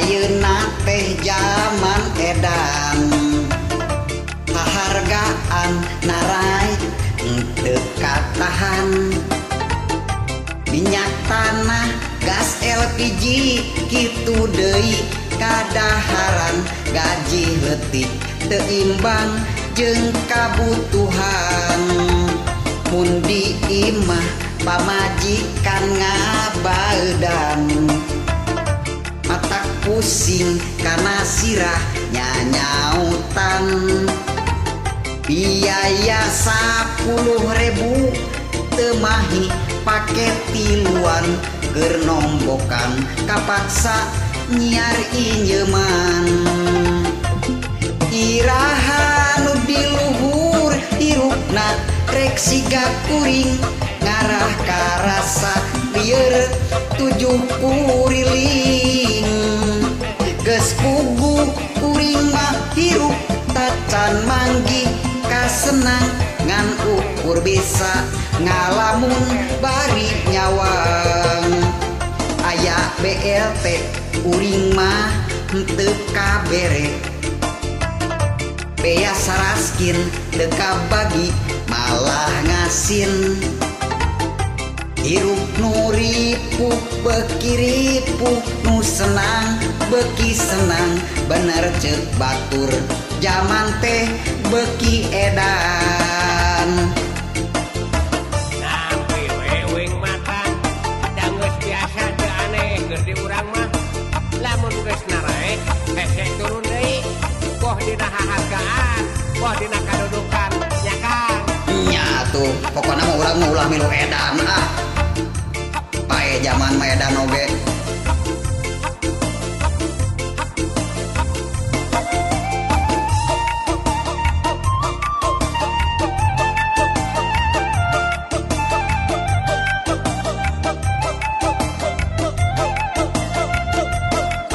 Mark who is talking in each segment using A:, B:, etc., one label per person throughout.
A: ayeuna teh jaman edan. Hargaan naraek teu katahan. Minyak tanah gas LPG kitu deui kadaharan gaji leutik teu imbang jeung kabutuhan. Mun di imah pamajikan ngabaedan, matak pusing kana sirah nyanyautan. Biaya 10.000 teu mahi pake tiluan keur nombokan kapaksa nyiar injeman. Iraha nu di luhur hirupna rek siga kuring ngarah karasa lieur tujuh kuriling. Geus puguh kuring mah hirup tacan manggih kasenang ngan ukur bisa ngalamun bari nyawang. Aya BLT kuring mah henteu kabere, bea saraskin teu kabagi malah ngasin. Hirup nu ripuh beuki ripuh, nu senang beuki senang, bener ceuk batur jaman teh beuki edan.
B: Nampi we uing matan da geus biasa teu aneh keur di urang mah. Lamun geus naraek hese turun deui, boh dina hahargaan, boh dina kadudukan nya Kang.
A: Nya atuh pokona mah urang mah ulah milu edan ah. Pae jaman mah edan oge.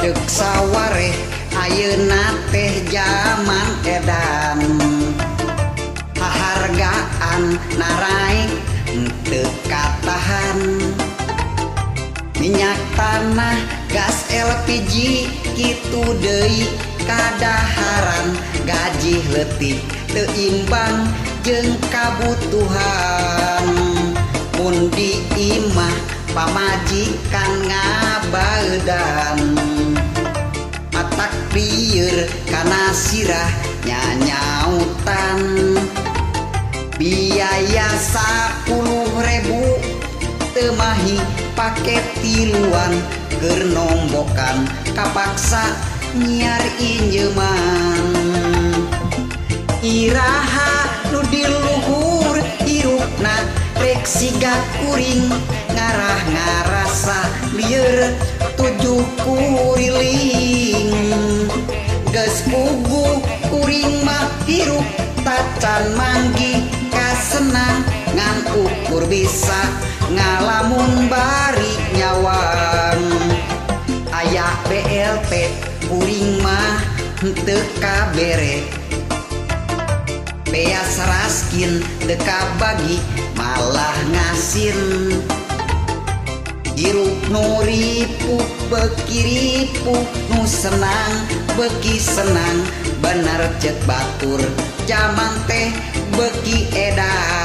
A: Deuk sawareh ayeuna teh jaman edan, hargaan naraek teu katahan. Minyak tanah gas LPG kitu deui kadaharan gaji leutik teu imbang jeung kabutuhan. Mun di imah pamajikan ngabaedan, matak lieur kana sirah nyanyautan. Biaya 10.000 teu mahi pake tiluan keur nombokan kapaksa nyiar injeman. Iraha nu di luhur hirupna rek siga kuring ngarah ngarasa lieur tujuh kuriling. Geus puguh kuring mah hirup tacan manggih kasenang ngan ukur bisa ngalamun bari nyawang. Aya BLT kuring mah henteu kabere, bea saraskin teu kabagi malah ngasin. Hirup nu ripuh beuki ripuh, nu senang beuki senang, bener ceuk batur jaman teh beuki edan.